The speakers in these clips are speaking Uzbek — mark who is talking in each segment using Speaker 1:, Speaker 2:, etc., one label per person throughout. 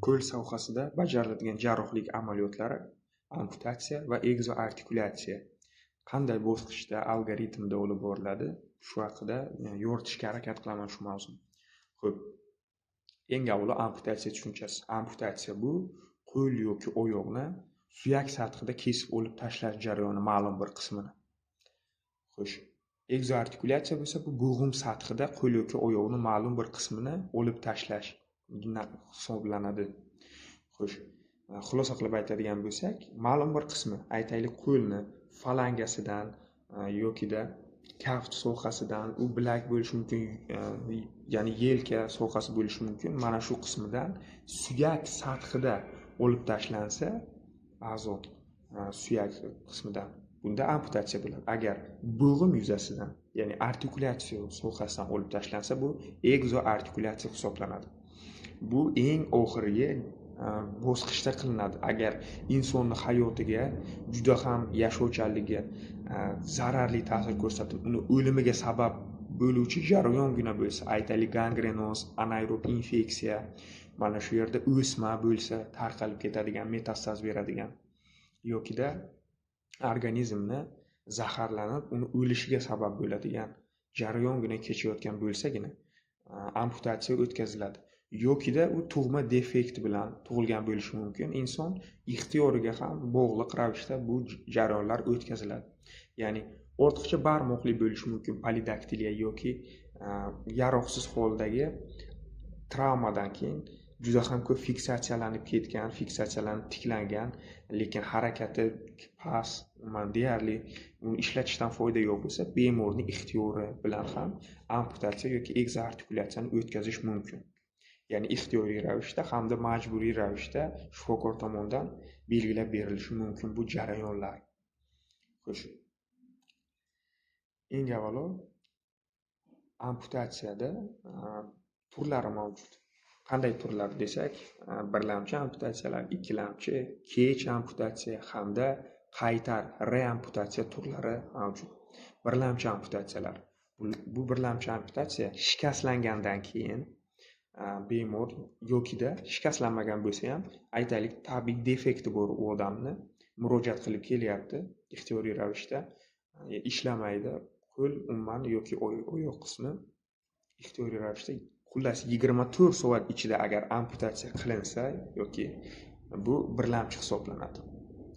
Speaker 1: Qo'l sohasida bajariladigan jarrohlik amaliyotlari amputatsiya va ekzoartikulyatsiya qanday bosqichda, algoritmda olib boriladi, shu haqida yoritishga harakat qilaman shu mavzuni. Xo'p, eng avvalo amputatsiya tushunchasi. Amputatsiya bu qo'l yoki oyoqni suyak sathida kesib olib tashlash jarayoni ma'lum bir qismini. Xo'sh, ekzoartikulyatsiya bo'lsa bu bo'g'im sathida qo'l yoki oyoqni ma'lum bir qismini olib tashlash hisoblanadi. Xo'sh, xulosa qilib aytadigan bo'lsak, ma'lum bir qismi, aytaylik qo'lni falangasidan yokida kaft sohasidan, u bilak bo'lishi mumkin, ya'ni yelka sohasi bo'lishi mumkin. Mana shu qismidan suyak sathida olib tashlansa, a'zo suyak qismidan, bunda amputatsiya bo'ladi. Agar bo'g'im yuzasidan, ya'ni artikulyatsiya sohasidan olib tashlansa, bu ekzoartikulyatsiya hisoblanadi. Bu eng oxirgi bosqichda qilinadi. Agar insonni hayotiga juda ham yashovchanligiga zararli ta'sir ko'rsatib, uni o'limiga sabab bo'luvchi jarayongina bo'lsa, aytaylik gangrenoz, anaerob infeksiya, mana shu yerda o'sma bo'lsa, tarqalib ketadigan, metastaz beradigan yokida organizmni zaharlanib, uni o'lishiga sabab bo'ladigan jarayongina kechayotgan bo'lsagina amputatsiya o'tkaziladi. Yokida u tug'ma defekt bilan tug'ilgan bo'lishi mumkin. Inson ixtiyoriga ham bog'liq ravishda bu jarayonlar o'tkaziladi. Ya'ni ortiqcha barmoqli bo'lishi mumkin, polidaktiliya yoki yaroqsiz holdagi travmadan keyin juda ham ko'p fiksatsiyalanib ketgan, fiksatsiyalanib tiklangan, lekin harakati past, umuman deyarli uni ishlatishdan foyda yo'q bo'lsa, bemorning ixtiyori bilan ham amputatsiya yoki ekzoartikulyatsiyani o'tkazish mumkin. Ya'ni ixtiyoriy ravishda hamda majburiy ravishda shifokor tomonidan belgilab berilishi mumkin bu jarayonlar. Xo'sh. Eng avvalo amputatsiyada turlari mavjud. Qanday turlar desak, birlamchi amputatsiyalar, ikkilamchi, kech amputatsiya hamda qaytar reamputatsiya turlari mavjud. Birlamchi amputatsiyalar. Bu birlamchi amputatsiya shikastlangandan keyin bemor yokida shikastlanmagan bo'lsa ham, aytaylik, tabiiy defekti bor u odamni murojaat qilib kelyapti ixtiyoriy ravishda, ishlamaydi, qo'l umuman yoki oyoq qismi ixtiyoriy ravishda, xullas 24 soat ichida agar amputatsiya qilinsa yoki bu birlamchi hisoblanadi.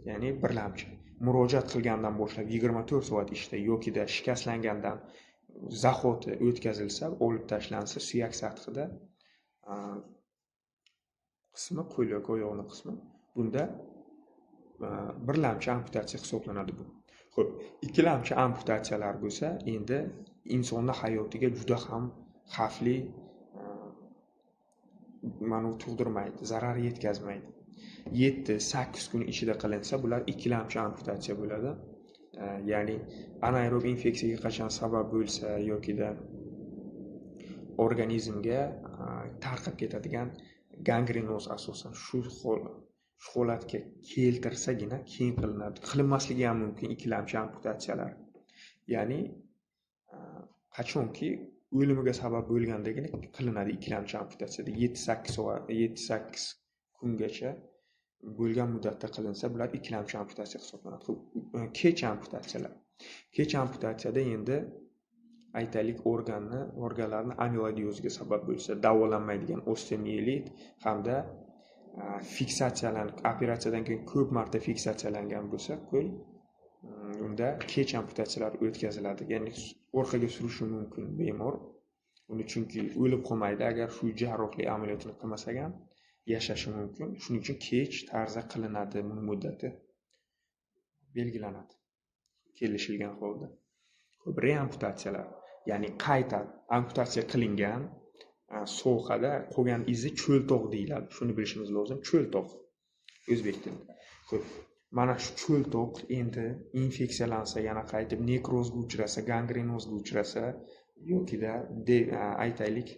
Speaker 1: Ya'ni birlamchi murojaat qilgandan boshlab 24 soat ichida yokida shikastlangandan zahoti o'tkazilsa, olib tashlansa suyak sathida qismi, qo'l yoki oyoqning qismi, bunda birlamchi amputatsiya hisoblanadi bu. Xo'p, ikkilamchi amputatsiyalar bo'lsa, endi insonning hayotiga juda ham xavfli ma'no tug'dirmaydi, zarar yetkazmaydi. 7-8 kun ichida qilinsa, bular ikkilamchi amputatsiya bo'ladi. Ya'ni anaerob infeksiyaga qachon sabab bo'lsa yokida organizmga tarqab ketadigan gangrenoz asosan shu holatga keltirsagina keyin qilinadi. Qilinmasligi ham mumkin ikkilamchi amputatsiyalar. Ya'ni qachonki o'limiga sabab bo'lgandagina qilinadi ikkilamchi amputatsiyada 7-8 soat, 7-8 kungacha bo'lgan muddatda qilinsa, bular ikkilamchi amputatsiya hisoblanadi. Kech amputatsiyalar. Kech amputatsiyada endi aytaylik organlarni amiloidozga sabab bo'lsa, davolanmaydigan osteomiyelit hamda fiksatsiyalanib, operatsiyadan keyin ko'p marta fiksatsiyalangan bo'lsa, qo'l, unda kech amputatsiyalar o'tkaziladi. Ya'ni orqaga surishi mumkin bemor. Uni chunki o'lib qolmaydi, agar shu jarrohlik amaliyotini qilmasak ham yashashi mumkin. Shuning uchun kech tarzda qilinadi, buni muddati belgilanadi kelishilgan holda. Ko'p reamputatsiyalar, ya'ni qayta amputatsiya qilingan sohada qolgan izi cho'ltoq deyiladi. Shuni bilishimiz lozim, cho'ltoq o'zbek tilida. Xo'p, mana shu cho'ltoq endi infeksiyalansa, yana qaytib nekrozga uchrasa, gangrenozga uchrasa yokida aytaylik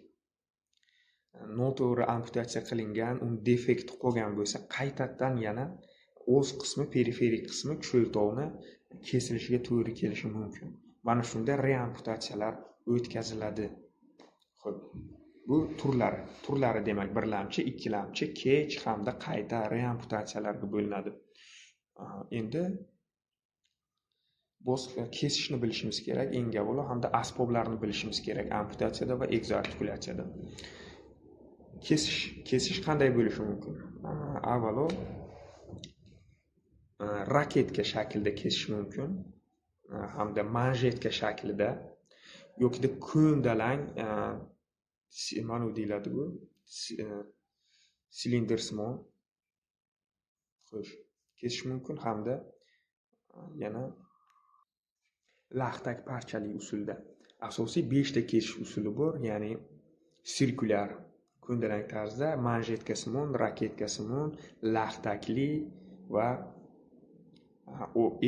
Speaker 1: noto'g'ri amputatsiya qilingan, uni defekt qolgan bo'lsa, qaytadan yana o'z qismi, periferik qismi cho'ltoqni kesilishiga to'g'ri kelishi mumkin. Mana shunda reamputatsiyalar o'tkaziladi. Xo'p. Bu turlari. Turlari demak birlamchi, ikkilamchi, kech hamda qayta reamputatsiyalarga bo'linadi. Endi kesishni bilishimiz kerak eng avvalo hamda asboblarni bilishimiz kerak amputatsiyada va ekzoartikulyatsiyada. Kesish qanday bo'lishi mumkin? Avvalo raketka shaklida kesish mumkin hamda manjetka shaklida yokida ko'ndalang mana deyiladi bu silindrsimon xo'sh kesish mumkin hamda yana laxtak parchali usulda. Asosiy 5 ta kesish usuli bor, ya'ni sirkulyar ko'ndalang tarzda, manjetka simon, raketka simon, laxtakli va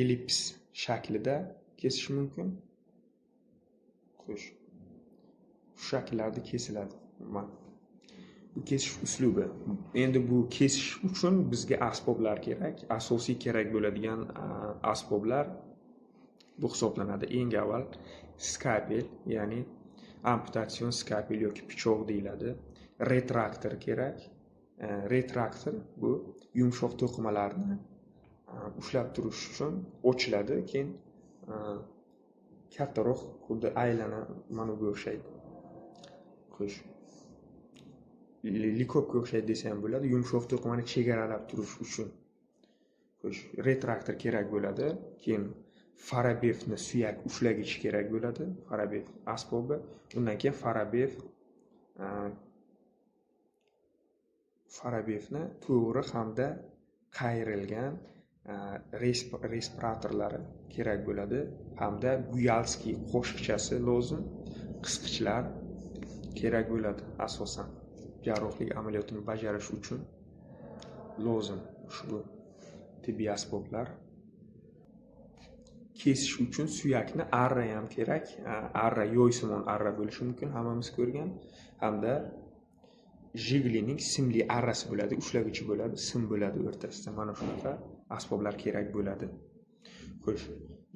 Speaker 1: ellips shaklida kesish mumkin. Xo'sh, shu shakllarda kesiladi. Bu kesish uslubi. Endi bu kesish uchun bizga asboblar kerak. Asosiy kerak bo'ladigan asboblar bu hisoblanadi. Eng avval skapel, ya'ni amputatsion skapel yoki pichoq deyiladi. Retraktor kerak. Retraktor bu yumshoq to'qimalarni ushlab turish uchun ochiladi, keyin kattaroq xuddi aylana manuga o'xshaydi. Xo'sh, likopga o'xshaydi desa ham bo'ladi, yumshoq to'qimani chegaralab turish uchun. Xo'sh, retraktor kerak bo'ladi. Keyin Farabefni suyak ushlagichi kerak bo'ladi, Farabef asbobi. Undan keyin Farabefni to'g'ri hamda qayrilgan respiratorlari kerak bo'ladi hamda Buyalskiy qoshiqchasi lozim, qisqichlar kerak bo'ladi. Asosan jarrohlik amaliyotini bajarish uchun lozim ushbu tibbiy asboblar. Kesish uchun suyakni arra ham kerak. Arra yoysimon arra bo'lishi mumkin, hammamiz ko'rgan, hamda Jiglining simli arrasi bo'ladi, ushlagichi bo'ladi, sim bo'ladi o'rtasida. Mana shunaqa asboblar kerak bo'ladi. Xo'sh,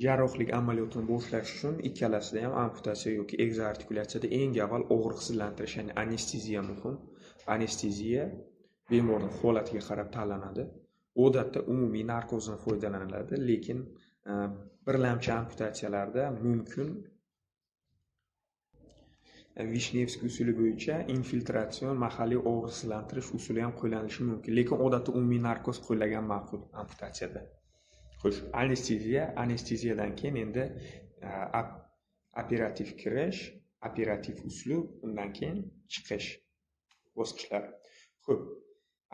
Speaker 1: jarrohlik amaliyotini boshlash uchun ikkalasida ham amputatsiya yoki ekzoartikulyatsiyada eng avval og'riqsizlantirish, ya'ni anesteziya muhim. Anesteziya bemorning holatiga qarab tanlanadi. Odatda umumiy narkozdan foydalaniladi, lekin birlamchi amputatsiyalarda mumkin Vishnevskiy usuli bo'yicha infiltratsion mahalliy og'riqsizlantirish usuli ham qo'llanilishi mumkin, lekin odatda umumiy narkoz qo'llagan ma'qul amputatsiyada. Xo'sh, anesteziyadan keyin endi operativ kirish, operativ uslub, undan keyin chiqish bosqichlari. Xo'p,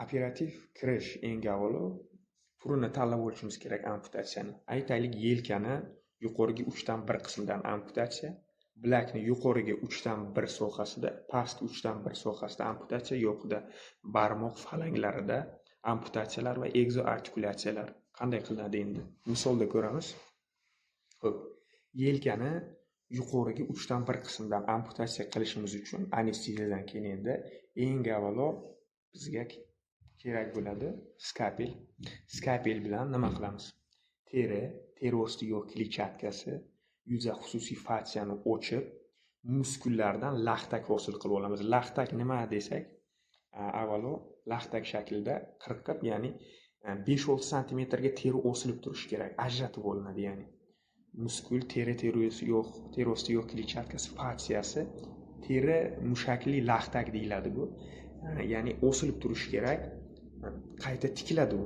Speaker 1: operativ kirish eng avvalo turini tanlab olishimiz kerak amputatsiyani. Aytaylik, yelkani yuqorigi 3dan 1 qismidan amputatsiya, bilakni yuqoriga 3dan 1 sohasida, pastki 3dan 1 sohasida amputatsiya, yo'qida barmoq falanglarida amputatsiyalar va ekzoartikulyatsiyalar qanday qilinadi endi? Misolda ko'ramiz. Xo'p, yelkani yuqoriga 3dan 1 qismdan amputatsiya qilishimiz uchun anesteziyadan keyin endi eng avvalo bizga kerak bo'ladi skapel. Skapel bilan nima qilamiz? Teri osti yo'q kletchatkasi, yuza xususiy fatsiyani ochib, muskullardan laxtak hosil qilib olamiz. Laxtak nima desak, avvalo laxtak shaklida qirqib, ya'ni 5-6 santimetrga teri osilib turishi kerak, ajratib olinadi, ya'ni muskul teri teri osti yo'q kletchatkasi fatsiyasi, teri mushakli laxtak deyiladi bu. Ya'ni osilib turishi kerak, qayta tikiladi u.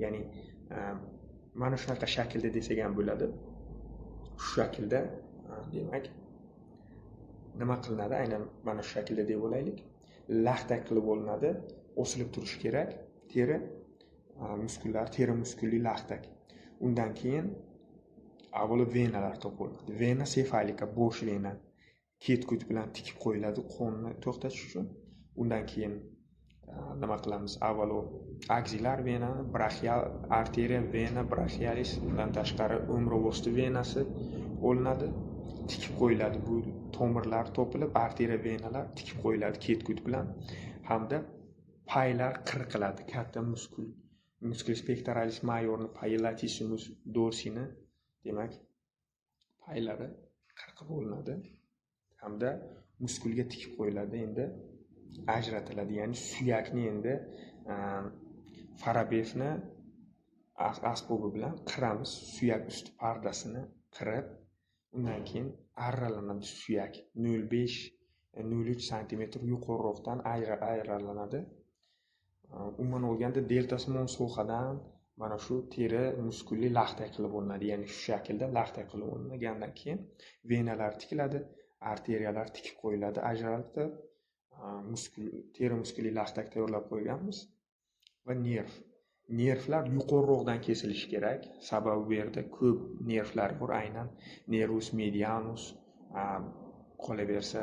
Speaker 1: Ya'ni mana shunaqa shaklda desak ham bo'ladi. Shu shaklda demak nima qilinadi? Aynan mana shu shaklda deb olaylik. Laxtak qilib olinadi, osilib turishi kerak teri muskullar, teri muskulli laxtak. Undan keyin avvalo venalar topilinadi. Vena sefalika, bo'sh vena ketkut bilan tikib qo'yiladi qonni to'xtatish uchun. Undan keyin nima qilamiz? Avvalo axillar venani, brachial arteriya vena brachialis, undan tashqari o'mrov osti venasi olinadi, tikib qo'yiladi. Bu tomirlar topilib, arteriya venalar tikib qo'yiladi ketkut bilan hamda paylar qirqiladi. Katta muskul, musculus pectoralis mayorni payi, latissimus dorsini demak paylari qirqib olinadi hamda muskulga tikib qo'yiladi. Endi ajratiladi. Ya'ni suyakni endi Farabevni asbobi bilan qiramiz, suyak usti pardasini qirib, undan keyin arralanadi suyak 0,5-0,3 santimetr yuqoriroqdan ayralanadi. Umuman olganda deltasimon sohadan mana shu teri muskulli laxtak qilib olinadi. Ya'ni shu shaklda laxtak qilib olingandan keyin venalar tikiladi, arteriyalar tikib qo'yiladi, ajralib muskul teri muskulli laxtak tayyorlab qo'yganmiz va nerv. Nervlar yuqoriroqdan kesilishi kerak. Sababi bu yerda ko'p nervlar bor, aynan nervus medianus, qolaversa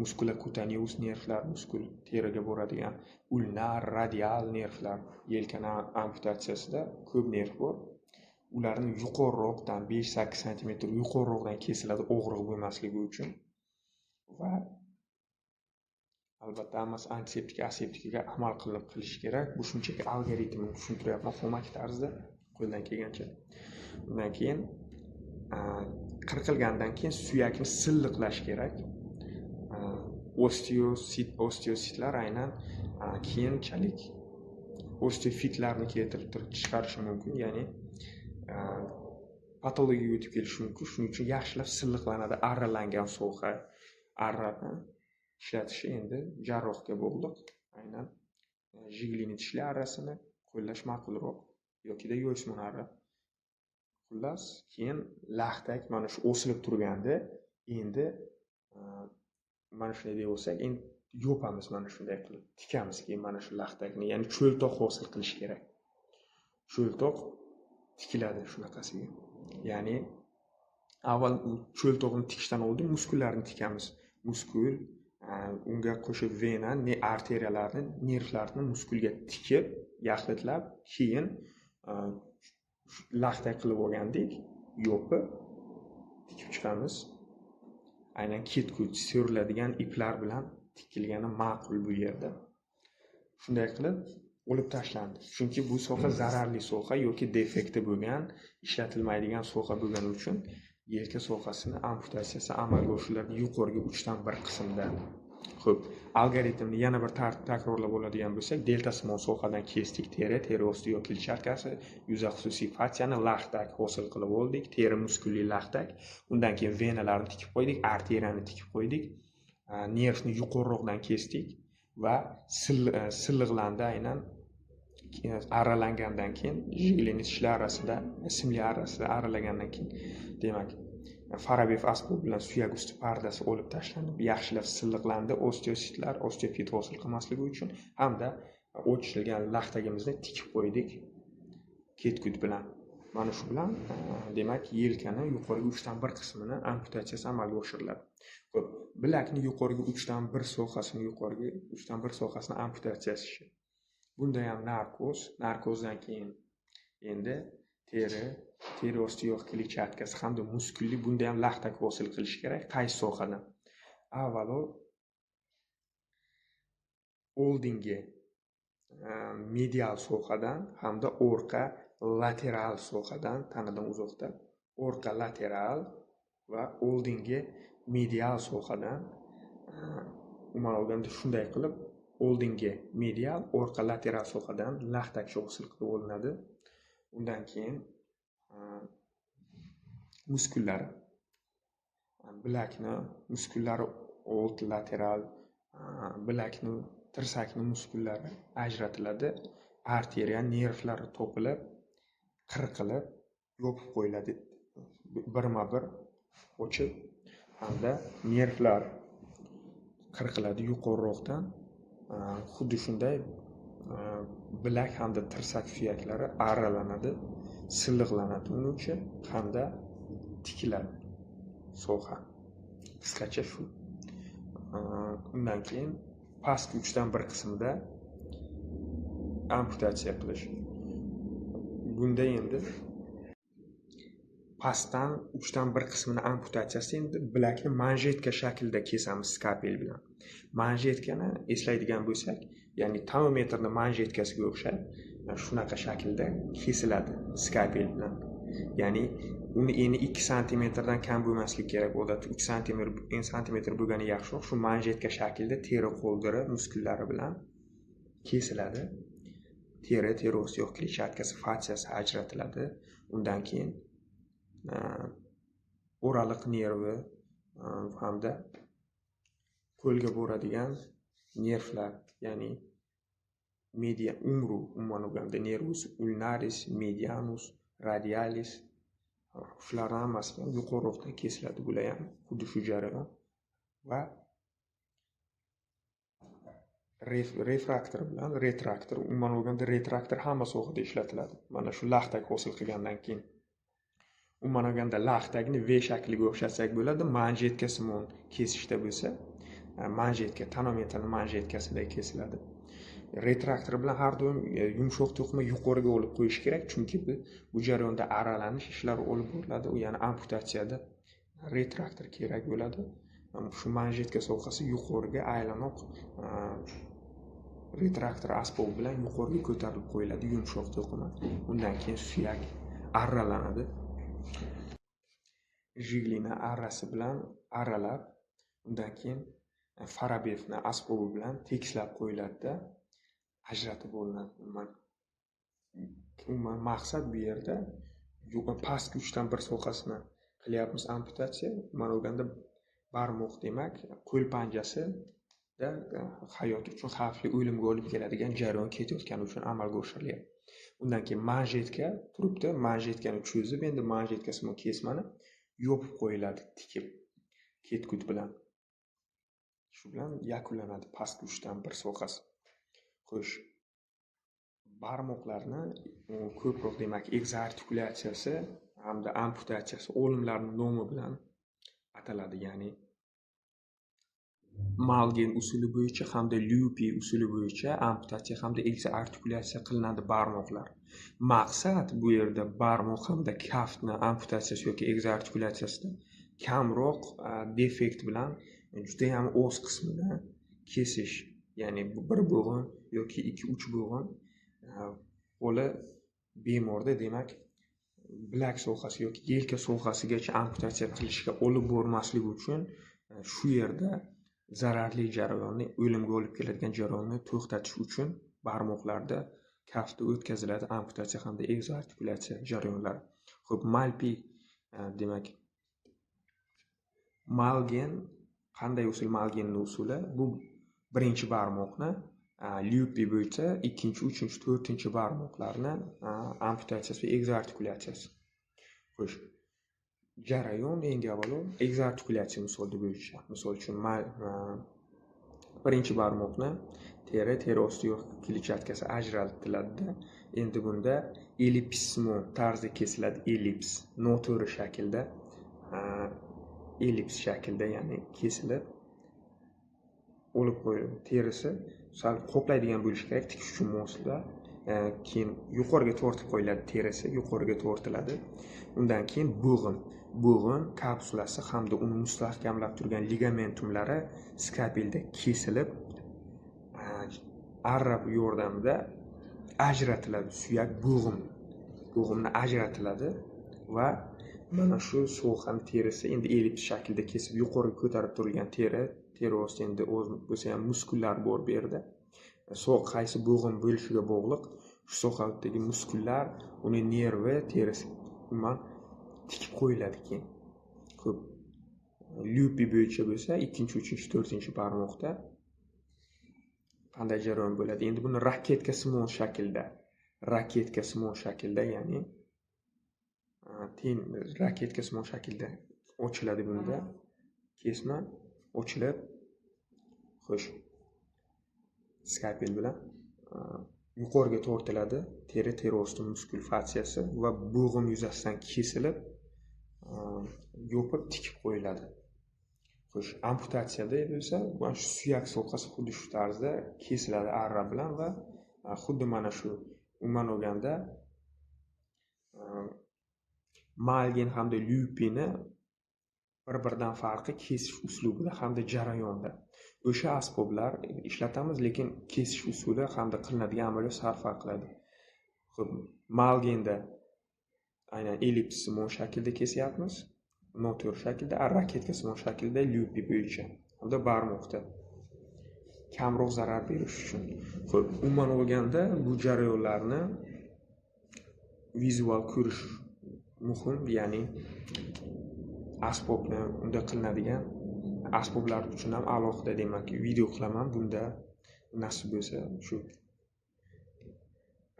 Speaker 1: musculocutaneus nervlar, muskul teriga boradigan ulnar, radial nervlar. Yelkani amputatsiyasida ko'p nerv bor. Ularni yuqoriroqdan 5-8 santimetr yuqoriroqdan kesiladi, og'riq bo'lmasligi uchun. Va albatta hammasi antiseptik, aseptikaga amal qilib qilish kerak. Bu shunchaki algoritmni tushuntiryapman xomaki tarzda, qo'ldan kelgancha. Undan keyin qirqilgandan keyin suyakni silliqlash kerak. Osteositlar aynan keyinchalik osteofitlarni keltirib chiqarishi mumkin, ya'ni patologiyaga o'tib kelishi mumkin. Shuning uchun yaxshilab silliqlanadi arralangan soha. Arrani ishlatishi endi jarrohga bog'liq. Aynan jiglini tishli arrasini qo'llash ma'qulroq yokida yo'smon arra. Xullas, keyin laxtak mana shu osilib turganda endi mana shunday deb olsak, endi yopamiz mana shunday qilib, tikamiz keyin mana shu laxtakni, ya'ni cho'ltoq hosil qilish kerak. Cho'ltoq tikiladi shunaqasiga. Ya'ni avval cho'ltoqni tikishdan oldin muskullarni tikamiz. Muskul, unga qo'shib vena, arteriyalarni, nervlarni muskulga tikib, yaxlitlab, keyin laxtak qilib olgandik, yopib tikib chiqamiz. Aynan ketgut so'riladigan iplar bilan tikilgani ma'qul bu yerda. Shunday qilib olib tashlandi. Chunki bu soha zararli soha yoki defekti bo'lgan, ishlatilmaydigan soha bo'lgani uchun yelka sohasini amputatsiyasi amalga oshiriladi yuqorgi 1/3 qismda. Xo'p, algoritmni yana bir takrorlab oladigan bo'lsak, deltasimon sohadan kesdik teri, teri osti yoki kletchatkasi, yuza xususiy fatsiyani laxtak hosil qilib oldik, teri muskulli laxtak, undan keyin venalarni tikib qo'ydik, arteriyani tikib qo'ydik, nervni yuqoriroqdan kesdik va silliqlandi aynan aralangandan keyin jiglini tishlar arasida, simli arasida aralagandan keyin, demak Farabev asbobi bilan suyak usti pardasi olib tashlanib, yaxshilab silliqlandi osteositlar osteofit hosil qilmasligi uchun hamda o'chirilgan laxtagimizni tikib qo'ydik ketgut bilan. Mana shu bilan demak yelkani yuqorgi 1/3 qismini amputatsiyasi amalga oshiriladi. Xo'p, bilakni yuqorgi 1/3 sohasini yuqorgi 1/3 sohasini amputatsiyasi. Bunda ham narkoz, narkozdan keyin endi teri osti yoq kletchatkasi hamda muskulli, bunda ham laxtak hosil qilish kerak. Qaysi sohadan? Avvalo oldingi medial sohadan hamda orqa lateral sohadan, tanadan uzoqda orqa lateral va oldingi medial sohadan, umuman olganda shunday qilib oldingi medial, orqa lateral sohadan laxtak hosil qilib olinadi. Undan keyin muskullari, bilakni muskullari old lateral, bilakni, tirsakni muskullari ajratiladi. Arteriya, nervlari topilib, qirqilib, yopib qo'yiladi birma-bir ochib hamda nervlar qirqiladi yuqoriroqdan. Xuddi shunday bilak hamda tirsak suyaklari arralanadi, silliqlanadi uning uchun hamda tikiladi soha. Qisqacha shu. Undan keyin pastki 1/3 qismida amputatsiya qilish. Bunda endi pastdan 1/3 qismini amputatsiyasi endi bilakni manjetka shaklida kesamiz skapel bilan. Manjetkani eslaydigan bo'lsak, ya'ni tonometrni manjetkasiga o'xshab shunaqa shaklda kesiladi skapel bilan. Ya'ni uni eni 2 santimetrdan kam bo'lmasligi kerak. Odatda 3 santimetr bo'lgani yaxshiroq. Shu manjetka shaklida teri qo'ldiri muskullari bilan kesiladi. Teri, teri osti yoq kletchatkasi, fatsiyasi ajratiladi. Undan keyin o'raliq nervi hamda qo'lga boradigan nervlar, ya'ni media umru, umuman olganda nervus ulnaris, medianus, radialis, shularning hammasi ham yuqoriroqdan kesiladi. Bular ham xuddi shu jarayon va refraktor bilan retraktor, umuman olganda retraktor hamma sohada ishlatiladi. Mana shu laxtak hosil qilgandan keyin umuman olganda laxtakni V shakliga o'xshatsak bo'ladi. Manjetka simon kesishda bo'lsa, manjetka, tonometrning manjetkasida kesiladi. Retraktor bilan har doim yumshoq to'qima yuqoriga olib qo'yish kerak, chunki bu jarayonda aralanish ishlari olib boriladi. U ya'ni amputatsiyada retraktor kerak bo'ladi. Shu manjetka sohasi yuqoriga aylanoq retraktor asbobi bilan yuqoriga ko'tarilib qo'yiladi yumshoq to'qima. Undan keyin suyak arralanadi. Jiglina arrasi bilan arralab, undan keyin Farabevni asbobi bilan tekislab qo'yiladida ajratib olinadi. Umuman maqsad bu yerda pastki 3/3 sohasini qilyapmiz amputatsiya. Umuman olganda barmoq demak qo'l panjasida hayot uchun xavfli, o'limga olib keladigan jarayon ketayotgani uchun amalga oshirilyapti. Undan keyin manjetka turibdi, manjetkani cho'zib, endi manjetkasimon kesmani yopib qo'yiladi tikib ketkut bilan. Shu bilan yakunlanadi pastki 3/3 sohasi. Xo'sh, barmoqlarni ko'proq demak ekzoartikulyatsiyasi hamda amputatsiyasi olimlarning nomi bilan ataladi, ya'ni Malgen usuli bo'yicha hamda Lyupi usuli bo'yicha amputatsiya hamda ekzoartikulyatsiya qilinadi barmoqlar. Maqsad bu yerda barmoq hamda kaftni amputatsiyasi yoki ekzoartikulyatsiyasida kamroq defekt bilan juda ham oz qismini kesish, ya'ni bir bo'g'in yoki 2-3 bo'g'in qo'li bemorda demak bilak sohasi yoki yelka sohasigacha amputatsiya qilishga olib bormaslik uchun shu yerda zararli jarayonni, o'limga olib keladigan jarayonni to'xtatish uchun barmoqlarda kaftda o'tkaziladi amputatsiya hamda ekzoartikulyatsiya jarayonlari. Xo'p, Malpi demak Malgen qanday usul? Malgenning usuli bu birinchi barmoqni, Lyupi bo'yicha ikkinchi, uchinchi, to'rtinchi barmoqlarni amputatsiyasi va ekzoartikulyatsiyasi. Xo'sh, jarayon eng avvalo ekzoartikulyatsiya misoli bo'yicha. Misol uchun birinchi barmoqni teri osti yoq kletchatkasi ajratiladi. Endi bunda ellipsmo tarzda kesiladi, ellips noto'g'ri shaklda, ellips shaklda, ya'ni kesilib olib qo'yiladi. Terisi sal qoplaydigan bo'lishi kerak tikish uchun moslar. Keyin yuqoriga tortib qo'yiladi, terisi yuqoriga tortiladi. Undan keyin bo'g'in kapsulasi hamda uni mustahkamlab turgan ligamentumlari skapelda kesilib, arra yordamida ajratiladi. Suyak bo'g'imni ajratiladi va mana shu sohani terisi endi ellips shaklida kesib yuqoriga ko'tarib turilgan teri osti endi o'z bo'lsa ham muskullar bor bu yerda. Qaysi bo'g'im bo'lishiga bog'liq shu sohadagi muskullar, uni nervi, terisi umuman tikib qo'yiladi keyin. Ko'p Lyupi bo'yicha bo'lsa, ikkinchi, uchinchi, to'rtinchi barmoqda qanday jarayon bo'ladi? Endi buni raketka simon shaklda, ya'ni raketka simon shaklda ochiladi bunda. Kesma ochilib, xo'sh, skapel bilan yuqoriga tortiladi, teri osti muskul fatsiyasi va bo'g'im yuzasidan kesilib, yopib tikib qo'yiladi. Xo'sh, amputatsiyada bo'lsa, mana shu suyak sohasi xuddi shu tarzda kesiladi arra bilan va xuddi mana shu umuman olganda Malgen hamda Lyupini bir-biridan farqi kesish uslubida hamda jarayonda. O'sha asboblar ishlatamiz, lekin kesish usuli hamda qilinadigan amaliyot sal farq qiladi. Xo'p, Malgenda Aynan ellips simon shaklida kesyapmiz, noto'g'ri shaklda, raketka simon shaklida lyupi bo'yicha hamda barmoqda kamroq zarar berish uchun. Xo'p, umuman olganda bu jarayonlarni vizual ko'rish muhim, ya'ni asbobni unda qilinadigan asboblar uchun ham alohida demak video qilaman. Bunda nasib bo'lsa shu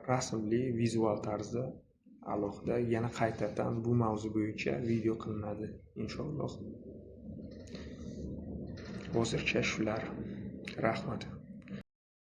Speaker 1: rasmli vizual tarzda alohida yana qaytadan bu mavzu bo'yicha video qilinadi inshaalloh. Hozircha shular. Rahmat.